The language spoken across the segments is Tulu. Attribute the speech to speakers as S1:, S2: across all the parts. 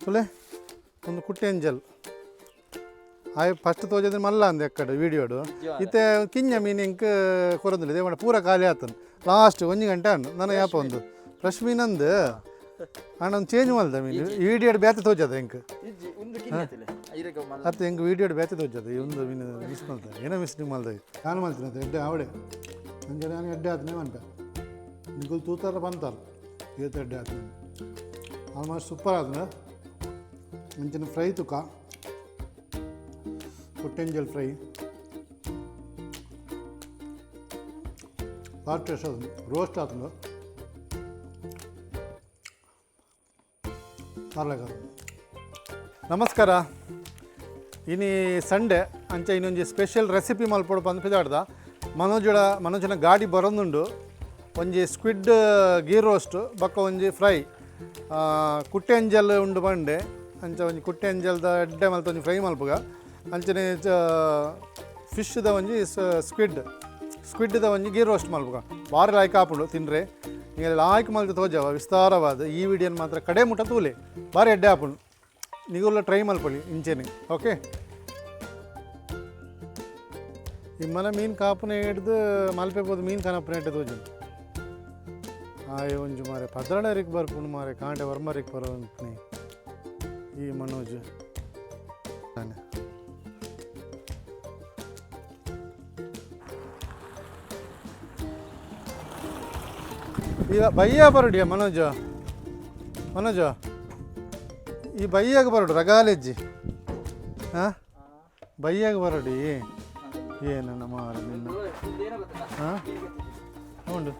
S1: ತುಲೆ ಒಂದು ಕುಟ್ಟೆಂಜಲ್ ಆಯ್ ಫಸ್ಟ್ ತೋಜದ ಮಲ್ಲ ಅಂದೆ ಅಕ್ಕಡೆ ವೀಡಿಯೋಡು. ಇತ್ತೆ ಕಿಂಜ ಮೀನು ಇಂಕ್ ಕೊರೊಂದಿಲ್ಲ ದೇವಣ ಪೂರ ಖಾಲಿ ಆತನ್. ಲಾಸ್ಟ್ ಒಂಜಿ ಗಂಟೆ ಅಣ್ಣು ನನ್ನ ಯಾಪ ಒಂದು ಫ್ರೆಶ್ ಮೀನು ಅಂದು ಅಣ್ಣ ಒಂದು ಚೇಂಜ್ ಮಲ್ದ ಮೀನು ವೀಡಿಯೋಡ್ ಬೇತೆ ತೋಜದ ಎಂಕ್.
S2: ಇಜ್ಜಿ, ಒಂದು ಕಿನ್ನೆತಿಲೆ ಐರಗ ಮಲ್ಲ.
S1: ಅತ್ತೆ ಎಂಕ್ ವೀಡಿಯೋಡ್ ಬೇತೆ ತೋಜದ. ಈ ಒಂದು ಮೀನು ಮಿಸ್ ಮಲ್ತ, ಏನೋ ಮಿಸ್ ಮಲ್ದ. ನಾನು ಮಲ್ತೀನಿ ಅತ್ತೆ ಎಡ್ಡೆ ಆವಡೆ. ಅಂಚೆ ನಾನು ಎಡ್ಡೆ ಆತನೇ ಮಂಟ ನಿಗುಲ್ ತೂತಾರ ಬಂತಾರ ಏತ್ ಎಡ್ಡೆ ಆತನ. ಆಲ್ಮೋಸ್ಟ್ ಸೂಪರ್ ಆತನ. ಅಂಚಿನ ಫ್ರೈ ತುಕ ಕುಟ್ಟೆಂಜಲ್ ಫ್ರೈ ಭಾರಿ ಟೇಸ್ಟ್ ಆತನ. ರೋಸ್ಟ್ ಆತನ ಪಾರ್ಲಾಗ. ನಮಸ್ಕಾರ. ಇನಿ ಸಂಡೆ, ಅಂಚ ಇನ್ನೊಂಜಿ ಸ್ಪೆಷಲ್ ರೆಸಿಪಿ ಮಲ್ಪೊಡು ಪಂದ್ ಪಿದಾಡ್ದ. ಮನೋಜಡ ಮನೋಜನ ಗಾಡಿ ಬರೊಂದುಂಡು. ಒಂಜಿ ಸ್ಕ್ವಿಡ್ ಗೀ ರೋಸ್ಟ್ ಬೊಕ್ಕ ಒಂಜಿ ಫ್ರೈ ಕುಟ್ಟೆ ಅಂಜಲ್ ಉಂಡು ಪಂಡೆ. ಅಂಚ ಒಂಜಿ ಕುಟ್ಟೆ ಅಂಜಲ್ದ ಎಡ್ಡೆ ಮಲ್ತ ಒಂಜಿ ಫ್ರೈ ಮಲ್ಪುಗ. ಅಂಚನೆ ಫಿಶ್ದ ಒಂಜಿ ಸ್ಕ್ವಿಡ್ ಸ್ಕ್ವಿಡ್ದ ಒಂಜಿ ಗೀ ರೋಸ್ಟ್ ಮಲ್ಪುಗ. ಬಾರಿ ಲಾಯ್ಕ್ ಆಪುಂಡು ತಿನ್ರೆ. ನೀವು ಲಾಯ್ಕ್ ಮಲ್ತ್ ತೋಜವ ವಿಸ್ತಾರವಾದ ಈ ವಿಡಿಯೋನ ಮಾತ್ರ ಕಡೆ ಮುಟ್ಟ ತೂಲೆ. ಬಾರಿ ಎಡ್ಡೆ ಆಪುಂಡು. ನಿಗುಲ್ಲ ಟ್ರೈ ಮಲ್ಪೊಲಿ ಇಂಚೆನೆ. ಓಕೆ, ಈ ಮನ ಮೀನು ಕಾಪುನ ಹಿಡ್ದು ಮಲ್ಪೆ ಪೋದು ಮೀನು ಕನಪುನ ಎಡ್ಡೆ ತೋಜುಂಡು. ಆಯ್ ಒಂಜಿ ಮಾರೆ ಪದ್ರಡರಿಗೆ ಬರ್ಪುಂಡು ಮಾರೆ. ಕಾಂಡೆ ವರ್ಮರಿಗೆ ಬರೋಂತ್ನಿ ಈ ಮನೋಜ್ ನಾನೆ. ಈಗ ಬಯ್ಯ ಬರೋಡಿಯ ಮನೋಜ? ಮನೋಜ, ಈ ಬಯ್ಯಾಗ ಬರೋಡು ರಗಾಲೆಜ್ಜಿ. ಹಾಂ, ಬಯ್ಯಾಗ ಬರೋಡಿ. ಏನನ್ನ ಮಾರ ನಿನ್ನ.
S2: ಏನೋ ಗೊತ್ತಿಲ್ಲ.
S1: ಹಾಂ, ಉಂಡು.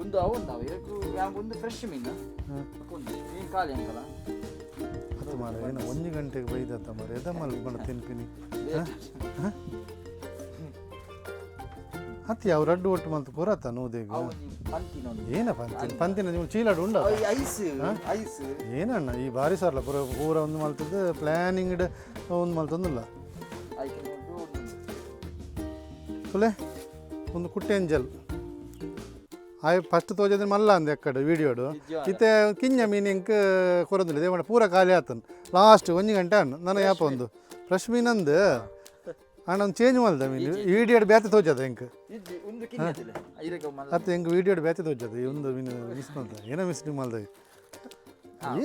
S2: ಒಂದು ಅವು ಒಂದು ಅವು ಇರಕು ಒಂದು ಫ್ರೆಶ್ ಮೀನು.
S1: ಹಾಂ.
S2: ಒಂದು ಮೀನು ಖಾಲಿ ಅಂಕಲ್ಲ.
S1: ಹತ್ತು ಮಾರ ಏನೋ ಒಂಜಿ ಗಂಟೆಗೆ ಬೈದತ್ತ ಮಾರ. ಎದ ಮಲ್ಪಂಡ ತಿನ್ಪಿನಿ ಅತ್ತಿ. ಅವು ರಡ್ಡು ಒಟ್ಟು ಮಲ್ತು ಕೊರತ ನೂದೆಗ್.
S2: ಅವು ಒಂಜಿ ಪಂತಿನ ಒಂದು.
S1: ಏನ ಪಂತಿನ ಪಂತಿನ ನೀವು ಚೀಲಾಡು ಉಂಡ.
S2: ಅವು ಐಸ್ ಐಸ್.
S1: ಏನಣ್ಣ ಈ ಬಾರಿ ಸಾರ್ಲ ಪೂರ ಪೂರ ಒಂದು ಮಲ್ತದ್ದು ಪ್ಲ್ಯಾನಿಂಗ್ ಒಂದು ಮಲ್ತೊಂದಿಲ್ಲ.
S2: ಐಕೆ ನೋಡು ಒಂದು.
S1: ತುಲೆ ಒಂದು ಕುಟ್ಟೆಂಜಲ್ ಆಯ್ ಫಸ್ಟ್ ತೋಜದ ಮಲ್ಲ ಅಂದೆ ಅಕ್ಕಡೆ ವೀಡಿಯೋಡು. ಇತ್ತೆ ಕಿಂಜ ಮೀನು ಇಂಕ್ ಕೊರೊಂದಿಲ್ಲ ದೇವಣ ಪೂರ ಖಾಲಿ ಆತನ್. ಲಾಸ್ಟ್ ಒಂಜಿ ಗಂಟೆ ಅಣ್ಣು ನನ್ನ ಯಾಪ ಒಂದು ಫ್ರೆಶ್ ಮೀನು ಅಂದು ಅಣ್ಣ ಒಂದು ಚೇಂಜ್ ಮಲ್ದ ಮೀನು ವೀಡಿಯೋಡ್ ಬೇತೆ ತೋಜದ ಎಂಕ್.
S2: ಇಜ್ಜಿ, ಒಂದು ಕಿನ್ನೆತಿಲೆ ಐರಗ ಮಲ್ಲ.
S1: ಅತ್ತೆ ಎಂಕ್ ವೀಡಿಯೋಡ್ ಬೇತೆ ತೋಜದ. ಈ ಒಂದು ಮೀನು ಮಿಸ್ ಮಲ್ತ, ಏನೋ ಮಿಸ್ ಮಲ್ದ.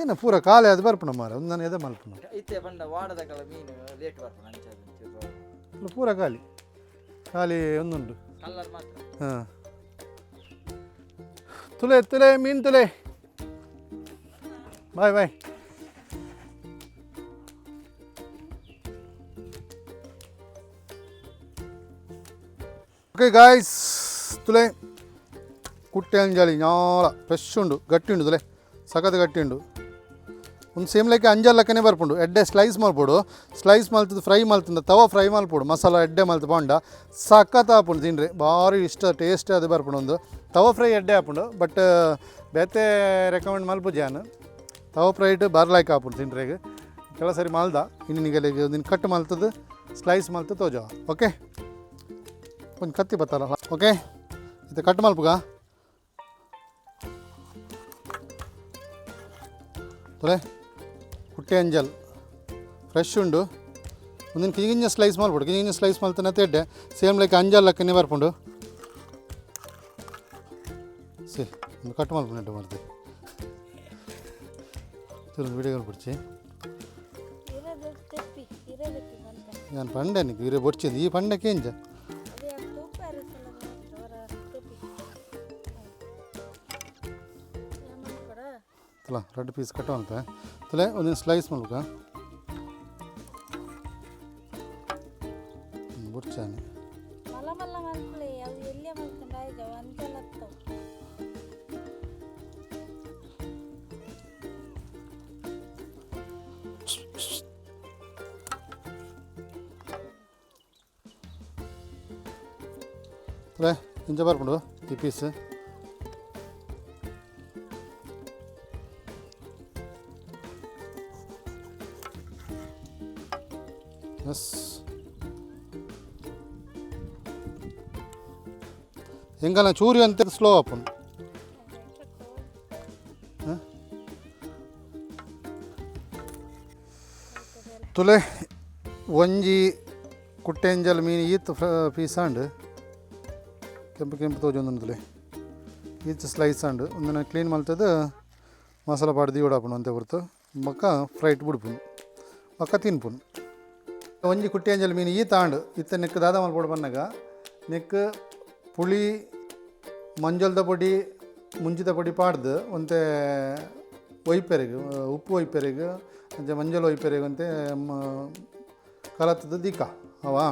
S1: ಏನ ಪೂರ ಖಾಲಿ ಅದು ಬರ್ಪುಣ ಮಾರ. ಒಂದು ನಾನು ಎದ ಮಲ್ಪುಣ.
S2: ಇತ್ತೆ ಪಂಡ ವಾಡದಕಲ ಮೀನು ಲೇಟ್ ಬರ್ಪುನ ಅಂಚ ಒಂಚೂರು.
S1: ಪೂರ ಖಾಲಿ ಖಾಲಿ ಒಂದುಂಟು.
S2: ಕಲ್ಲರ್ ಮಾತ್ರ.
S1: ಹಾಂ, ತುಲೆ ತುಲೆ ಮೀನು ತುಲೆ. Bye bye. ಓಕೆ ಗಾಯ್ಸ್, ತುಲೆ ಕುಟ್ಟೆ ಅಂಜಾಲಿ ಞಾಳ ಫ್ರೆಶ್ ಉಂಡು, ಗಟ್ಟಿ ಉಂಡು. ತುಲೆ ಸಖತ್ ಗಟ್ಟಿ ಉಂಡು. ಒಂದು ಸೇಮ್ ಲೈಕ್ ಅಂಜಲ್ ಲೆಕ್ಕನೆ ಬರ್ಪುಂಡು. ಎಡ್ಡೆ ಸ್ಲೈಸ್ ಮಲ್ಪೊಡು. ಸ್ಲೈಸ್ ಮಲ್ತದ್ದು ಫ್ರೈ ಮಲ್ತಂದ ತವ ಫ್ರೈ ಮಲ್ಪೊಡು. ಮಸಾಲ ಎಡ್ಡೆ ಮಲ್ತು ಪಂಡ ಸಖತ್ ಆಪುಂಡು ತಿನ್ರೆ. ಭಾರಿ ಇಷ್ಟ ಟೇಸ್ಟ್ ಅದು ಬರ್ಪುಂಡು. ಒಂದು ತವ ಫ್ರೈ ಎಡ್ಡೆ ಆಪುಂಡು. ಬಟ್ ಬೇತೆ ರೆಕಮೆಂಡ್ ಮಲ್ಪು ಜಾನ್. ತವ ಫ್ರೈಟ್ ಬಾರ್ ಲೈಕ್ ಆಪುಂಡು ತಿನ್ರೆಗ್. ಕೆಲ ಸರಿ ಮಲ್ದ ಇನ್ನು ನಿಗಲಿಗೆ ಒಂದಿನ ಕಟ್ ಮಲ್ತದ್ದು ಸ್ಲೈಸ್ ಮಲ್ತು ತೋಜ. ಓಕೆ, ಒಂದು ಕತ್ತಿ ಬತ್ತಲ್ಲ. ಓಕೆ, ಇದು ಕಟ್ ಮಲ್ಪುಗ. ತುಲೆ ಕುಟ್ಟೆ ಅಂಜಲ್ ಫ್ರೆಶ್ ಉಂಡು. ಒಂದಿನ ಕಿಂಜ ಸ್ಲೈಸ್ ಮಲ್ಪೊಡು. ಕಿಂಜ ಸ್ಲೈಸ್ ಮಲ್ತನ ಎಡ್ಡೆ. ಸೇಮ್ ಲೈಕ್ ಅಂಜಲ್ ಲೆಕ್ಕನೆ ಬರ್ಪುಂಡು. ಸಿ ಒಂದು ಕಟ್ ಮಲ್ಪುಂಡು ಮಾಡ್ತೆ. ಚೂರು ವಿಡಿಯೋ ಬಿಡ್ಚಿ.
S3: ತೆಪ್ಪಿ ಇರಬೇಕು ಅಂತ.
S1: ನಾನು ಪಂಡೆ ನಿಕ್ ಇರೆ ಬೊಡ್ಚಿಂದು ಈ ಪಂಡಕ್ಕೆ ಎಂಜ.
S3: ಅದೇ ತೂಪ ಅವರ ತೆಪ್ಪಿ ಕೂಡ.
S1: ತುಲ ರೆಡ್ ಪೀಸ್ ಕಟ್ ಮಲ್ಪ. ತುಲೆ ಒಂದಿನ ಸ್ಲೈಸ್ ಮಲ್ಪಕ ಬುಡ್ಚಾನೆ.
S3: ಮಲ್ಲ ಮಲ್ಲ ಮಲ್ಪಲೆ. ಅವು ಎಲ್ಲೇ ಮಲ್ಕೊಂಡು ಆಯ್ತು ಅಂತೆಲ್ಲ ಹತ್ತವು.
S1: ತುಲೆ ಇಂಚ ಬರ್ಪುಂಡು ಈ ಪೀಸ್. ಎಸ್, ಎಂಕಲ್ನ ಚೂರಿ ಅಂತ ಸ್ಲೋ ಆಪುಂಡು. ತುಲೆ ಒಂಜಿ ಕುಟ್ಟೆಂಜಲ್ ಮೀನು ಈತ್ ಪೀಸ್ ಆಂಡ್ ಕೆಂಪು ಕೆಂಪು ತೋಜೊಂದುಂಡು ತುಲೆ ಈತ್ ಸ್ಲೈಸ್ ಆಂಡ್ ಉಂದೆನ್ ಕ್ಲೀನ್ ಮಲ್ತದು ಮಸಾಲ ಪಾಡ್ದು ದೀವೊಡಾಪುಂಡು ಒಂತೆ ಪೊರ್ತು ಬೊಕ್ಕ ಫ್ರೈಟ್ ಬುಡ್ಪುನು ಬೊಕ್ಕ ತಿನ್ಪುನು. ಒಂಜಿ ಕುಟ್ಟೆಂಜಲ್ ಮೀನು ಈತ್ ಆಂಡ್. ಇತ್ತೆ ನೆಕ್ಕ್ ದಾದ ಮಲ್ಪೊಡು ಪನ್ನಗ ನೆಕ್ಕ್ ಪುಳಿ ಮಂಜೊಲ್ದ ಪೊಡಿ ಮುಂಚಿದ ಪೊಡಿ ಪಾಡ್ದು ಒಂತೆ ಒಯ್ಪೆರೆಗ್ ಉಪ್ಪು ಒಯ್ಪೆರೆಗ್ ಅಂಚ ಮಂಜೊಲು ಒಯ್ಪೆರೆಗ್ ಒಂತೆ ಕಲತ್ತದ ದೀಕ ಅವಾ.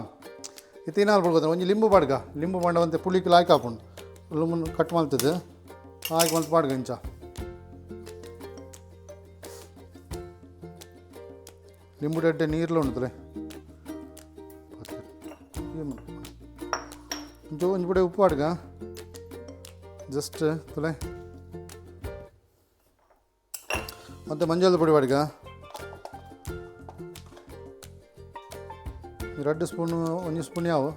S1: ಇತ್ತೆ ಇನಾಲ್ ಪೊಡು ಒಂಜಿ ಲಿಂಬು ಪಾಡ್ಗ. ಲಿಂಬು ಪಾಂಡ ಒಂತೆ ಪುಳಿಕ್ ಲಾಯ್ಕ್ ಆಪುಂಡು. ಲಿಂಬುನು ಕಟ್ ಮಲ್ತದು ಲಾಯ್ಕ್ ಮಲ್ತ್ ಪಾಡ್ಗ ಇಂಚ. ಲಿಂಬು ಎಡ್ಡೆ ನೀರ್ಲ ಉಂಡು. ಒಂಚೂರು ಒಂಜಿ ಪುಡೆ ಉಪ್ಪು ಪಾಡ್ಗ ಜಸ್ಟ್ ತುಲೆ. ಮತ್ತು ಮಂಜಲ್ ಪೊಡಿ ಪಾಡ್ಗ ರಡ್ಡ್ ಸ್ಪೂನು ಒಂಜಿ ಸ್ಪೂನ್ ಯಾವು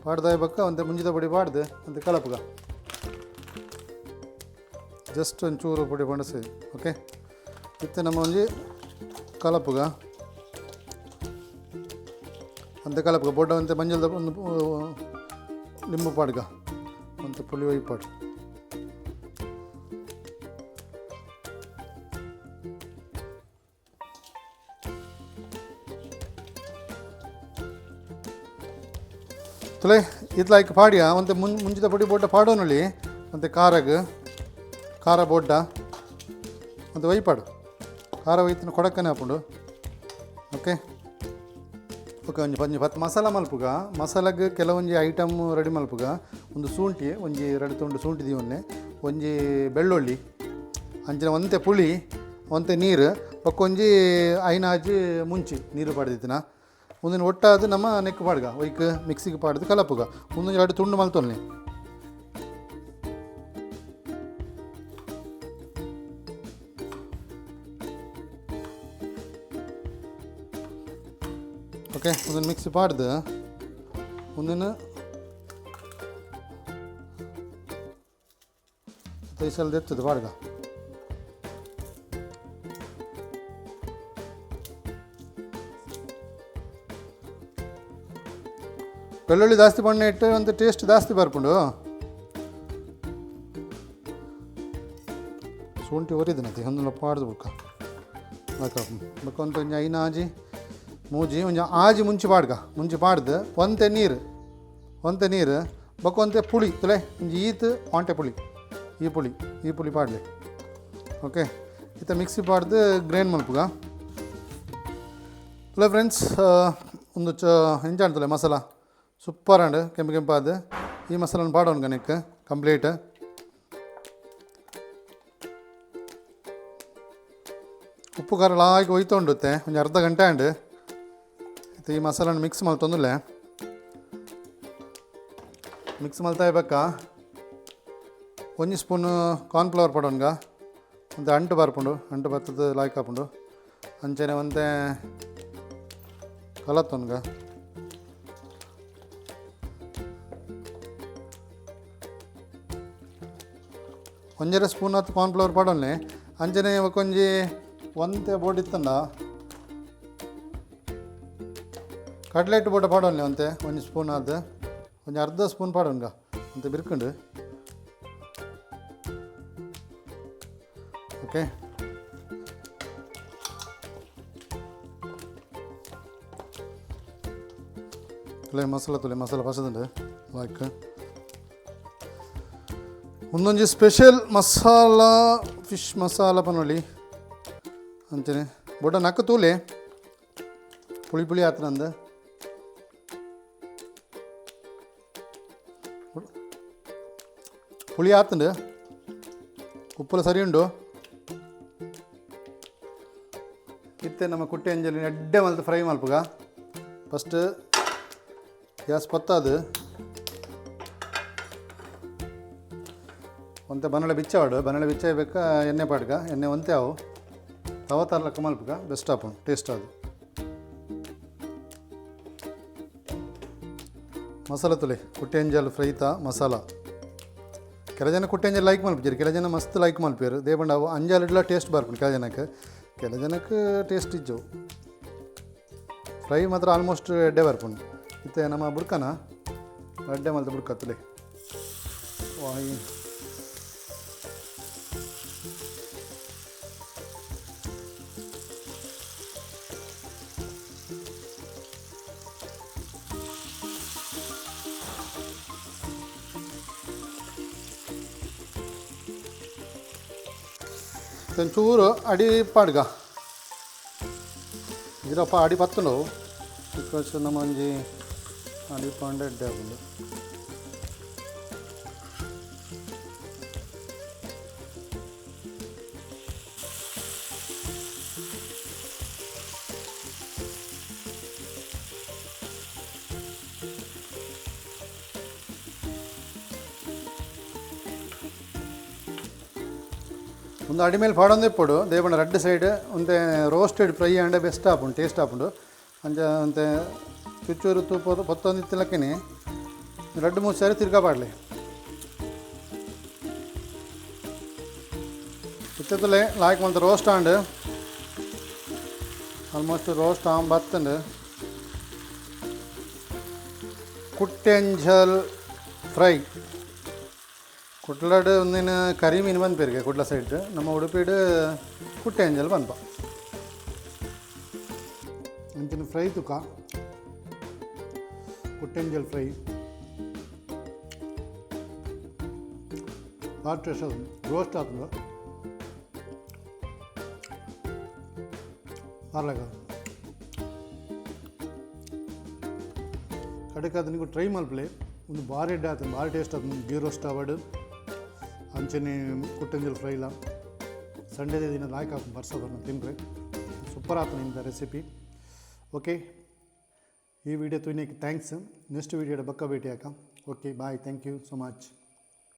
S1: ಪಾಡ್ದಾಯ ಬೊಕ್ಕ ಒಂತೆ ಮುಂಜಿದ ಪೊಡಿ ಪಾಡ್ದು ಒಂತೆ ಕಲಪುಗ ಜಸ್ಟ್ ಒಂಚೂರು ಪೊಡಿ ಪಂಡ ಸರಿ. ಓಕೆ, ಇತ್ತೆ ನಮ್ಮ ಒಂಜಿ ಕಲಪುಗ ಒಂತೆ ಕಲಪುಗ ಬೊಡ್ಡ ಒಂತೆ ಮಂಜಲ್ದ ಒಂದು ಲಿಂಬು ಪಾಡ್ಗ ಒಂತೆ ಪುಳಿ ಒಯ್ಪಾಡು. ತುಲೆ ಇತ್ಲಾಯ್ಕ್ ಪಾಡಿಯ ಒಂತೆ ಮುಂಚಿದ ಪೊಡಿ ಬೊಡ್ಡ ಪಾಡೋನೊಳಿ ಒಂತೆ ಖಾರಗ್ ಖಾರ ಬೊಡ್ಡ ಒಂತೆ ಒಯ್ಪಾಡು ಖಾರ ಒಯ್ತಿನ ಕೊಡಕ್ಕನೆ ಆಪುಂಡು. ಓಕೆ ಓಕೆ ಒಂಜಿ ಒಂಜಿ ಪತ್ತು ಮಸಾಲ ಮಲ್ಪುಗ. ಮಸಾಲಗ್ ಕೆಲವೊಂಜಿ ಐಟಮ್ ರೆಡಿ ಮಲ್ಪುಗ. ಒಂದು ಶುಂಠಿ ಒಂಜಿ ರಡ್ಡ್ ತುಂಡು ಶುಂಠಿ ದೀವೊನ್ನೆ, ಒಂಜಿ ಬೆಳ್ಳುಳ್ಳಿ, ಅಂಚಿನ ಒಂತೆ ಪುಳಿ, ಒಂತೆ ನೀರು, ಬೊಕ್ಕ ಒಂಜಿ ಐನಾಜಿ ಮುಂಚಿ ನೀರು ಪಾಡ್ದಿತ್ತಿನ ಒಂದಿನ ಒಟ್ಟಾದ್ ನಮ್ಮ ನೆಕ್ ಪಾಡ್ಗ ಒಯ್ಕ್ ಮಿಕ್ಸಿಗೆ ಪಾಡ್ದು ಕಲಪುಗ. ಒಂದೊಂಜಿ ರಡ್ಡ್ ತುಂಡು ಮಲ್ತೊನ್ಲೆ. ಓಕೆ, ಒಂದೊಂದು ಮಿಕ್ಸಿ ಪಾಡ್ದು ಒಂದಿನ ತೈಸಲ್ ದೆತ್ತದು ಪಾಡ್ಗ. ಬೆಳ್ಳುಳ್ಳಿ ಜಾಸ್ತಿ ಬಣ್ಣ ಇಟ್ಟು ಒಂದು ಟೇಸ್ಟ್ ಜಾಸ್ತಿ ಬರ್ಪುಂಡು. ಶುಂಠಿ ಒರಿದಿನತಿ ಒಂದೊಂದು ಪಾಡ್ದು ಬುಕ್ಕ ಬೊಕ್ಕ ಒಂತೆ ಒಂಜಿ ಐನಾಜಿ ಮೂಜಿ ಒಂಜಿ ಆಜಿ ಮುಂಚಿ ಪಾಡ್ಗ. ಮುಂಚಿ ಪಾಡ್ದು ಒಂತೆ ನೀರು ಒಂತೆ ನೀರು ಬೊಕ್ಕ ಒಂತೆ ಪುಳಿ ತುಲೆ ಒಂಜಿ ಈತ್ ಒಂಟೆ ಪುಳಿ ಈ ಪುಳಿ ಈ ಪುಳಿ ಪಾಡ್ಲೆ. ಓಕೆ, ಇತ್ತೆ ಮಿಕ್ಸಿ ಪಾಡ್ದು ಗ್ರೈಂಡ್ ಮಲ್ಪುಗ. ತುಲೆ ಫ್ರೆಂಡ್ಸ್ ಒಂದು ಚ ಎಂಚ ತುಲೆ ಮಸಾಲ ಸೂಪರ್ ಆಂಡ್ ಕೆಂಪು ಕೆಂಪಾದ ಈ ಮಸಾಲನ ಪಾಡೋಣ ನೆಕ್ ಕಂಪ್ಲೀಟ್. ಉಪ್ಪು ಖಾರ ಲಾಯ್ಕ್ ಒಯ್ತೊಂಡುತ್ತೆ ಒಂಜಿ ಅರ್ಧ ಗಂಟೆ ಆಂಡ್. ಇತ್ತೆ ಈ ಮಸಾಲನ ಮಿಕ್ಸ್ ಮಲ್ತೊಂದುಲ್ಲೆ. ಮಿಕ್ಸ್ ಮಲ್ತಾ ಬೇಕಾ ಒಂಜಿ ಸ್ಪೂನ್ ಕಾರ್ನ್ಫ್ಲವರ್ ಪಾಡೋನ್ಗ ಒಂತೆ ಅಂಟು ಬರ್ಪುಂಡು ಅಂಟು ಬರ್ತದ ಲಾಯ್ಕ್ ಆಪುಂಡು. ಅಂಚನೆ ಒಂತೆ ಕಲತ್ತೊನ್ಗ ಒಂಜರೆ ಸ್ಪೂನ್ ಹತ್ತು ಕಾರ್ನ್ಫ್ಲವರ್ ಪಾಡೊನ್ಲೆ. ಅಂಚನೆ ಒಂಜಿ ಒಂತೆ ಬೋಟ್ ಇತ್ತಂಡ ಕಡಲೆ ಹಿಟ್ಟು ಬೋಟ ಪಾಡೊನ್ಲೆ ಒಂತೆ ಒಂಜಿ ಸ್ಪೂನ್ ಆದ್ ಒಂಜಿ ಅರ್ಧ ಸ್ಪೂನ್ ಪಾಡೊನ್ಗ ಒಂತೆ ಬಿರ್ಕುಂಡು. ಓಕೆ, ತುಲೆ ಮಸಾಲ ತುಲೆ ಮಸಾಲ ಪಸದುಂಡು ಲೈಕ್ ಒಂದೊಂಜಿ ಸ್ಪೆಷಲ್ ಮಸಾಲ ಫಿಶ್ ಮಸಾಲ ಪನೊಲಿ ಅಂಚನೆ ಬೊಡ್ಡ ನಕ್ಕ ತೂಲೆ ಪುಳಿ ಪುಳಿ ಆತನಂದು ಪುಳಿ ಆತಂಡು ಉಪ್ಪುಲ ಸರಿ ಉಂಡು. ಇತ್ತೆ ನಮ್ಮ ಕುಟ್ಟೆ ಅಂಜಲಿ ಎಡ್ಡೆ ಮಲ್ತು ಫ್ರೈ ಮಲ್ಪುಗ. ಫಸ್ಟ್ ಗ್ಯಾಸ್ ಪತ್ತಾದು ಒಂತೆ ಬನಳೆ ಬಿಚ್ಚಾವಡು ಬನಳೆ ಬಿಚ್ಚಾಯ ಬೇಕಾ ಎಣ್ಣೆ ಪಾಡ್ಗ ಎಣ್ಣೆ ಒಂತೆ ಅವು ತವ ತರ್ಲಕ್ಕ ಮಲ್ಪುಗ ಬೆಸ್ಟ್ ಆಪುಂಡು ಟೇಸ್ಟ್ ಅದು. ಮಸಾಲ ತುಲೆ ಕುಟ್ಟೆ ಅಂಜಲ್ ಫ್ರೈತ ಮಸಾಲ. ಕೆಲ ಜನ ಕುಟ್ಟೆ ಅಂಜಲ್ ಲೈಕ್ ಮಲ್ಪುಜೆರ್, ಕೆಲ ಜನ ಮಸ್ತ್ ಲೈಕ್ ಮಲ್ಪೆರ್. ದೇಪಂಡ ಅವು ಅಂಜಲ್ ಇಡ್ಲ ಟೇಸ್ಟ್ ಬರ್ಪುಂಡು ಕೆಲ ಜನಕ್ಕೆ, ಕೆಲ ಜನಕ್ಕೆ ಟೇಸ್ಟ್ ಇಜ್ಜವು. ಫ್ರೈ ಮಾತ್ರ ಆಲ್ಮೋಸ್ಟ್ ಎಡ್ಡೆ ಬರ್ಪುಂಡು. ಇತ್ತೆ ನಮ್ಮ ಬುಡ್ಕನ ಎಡ್ಡೆ ಮಲ್ತ ಬುಡ್ಕತ್ತಲೆ ವಾಯಿ. ಒಂಚೂರು ಅಡಿ ಪಾಡ್ಗ ಇರಪ್ಪ, ಅಡಿ ಪತ್ತುಂಡು. Because ನಮ್ಮ ಒಂಜಿ ಅಡಿ ಪಾಂಡ ಎಡ್ಡೆ ಆಪುಂಡು. ಒಂದು ಅಡಿ ಮೇಲೆ ಪಾಡೊಂದು ಇಪ್ಪೊಡು ದೇವಣ್ಣ ರಡ್ಡ್ ಸೈಡ್ ಒಂತೆ ರೋಸ್ಟೆಡ್ ಫ್ರೈ ಆಂಡ ಬೆಸ್ಟ್ ಆಪುಂಡು, ಟೇಸ್ಟ್ ಆಪುಂಡು. ಅಂಚ ಒಂತೆ ಚುಚ್ಚೂರು ತೂಪ ಪೊತ್ತೊಂದು ಇತ್ತಿಲಕ್ಕನೆ ರಡ್ಡ್ ಮೂರು ಸಾರಿ ತಿರ್ಗಾ ಪಾಡ್ಲೆ. ಇತ್ತಲೆ ಲಾಯ್ಕ್ ಮಂತ ರೋಸ್ಟ್ ಆಂಡ್, ಆಲ್ಮೋಸ್ಟ್ ರೋಸ್ಟ್ ಆಂ ಬತ್ತಂಡು. ಕುಟ್ಟೆಂಜಲ್ ಫ್ರೈ ಕುಟ್ಲಡ್ ಒಂದಿನ ಕರಿ ಮೀನು ಪನ್ಪೆರ್ಗೆ ಕುಡ್ಲ ಸೈಡ್. ನಮ್ಮ ಉಡುಪಿಡ್ ಕುಟ್ಟೆ ಅಂಜಲ್ ಪನ್ಪ. ಅಂಚಿನ ಫ್ರೈ ತುಕ ಕುಟ್ಟೆಂಜಲ್ ಫ್ರೈ ಭಾರಿ ಟೇಸ್ಟ್ ಆತುಂಡು, ರೋಸ್ಟ್ ಆತುಂಡು, ಪಾರ್ಲಾಗ ಕಡೆಗೆ ಅದು ನೀವು ಟ್ರೈ ಮಲ್ಪಲೆ. ಒಂದು ಭಾರಿ ಎಡ್ಡೆ ಆತುಂಡು, ಭಾರಿ ಟೇಸ್ಟ್ ಆತುಂಡು. ಗೀ ರೋಸ್ಟ್ ಆವಡ್ ಅಂಚನೆ ಕುಟ್ಟಂಜಲ್ ಫ್ರೈಲ ಸಂಡೇದ ದಿನ ಲಾಯ್ಕ್ ಆಪುಂಡು. ಬರ್ಸ ಬರ್ನ ತಿನ್ರೆ ಸೂಪರ್ ಆತುಂಡು ಇಂಥ ರೆಸಿಪಿ. ಓಕೆ, ಈ ವಿಡಿಯೋ ತೂಯಿನೆಕ್ thanks. Next ವಿಡಿಯೋಡ ಬೊಕ್ಕ ಭೇಟಿ ಆಕ. Okay, bye, thank you so much.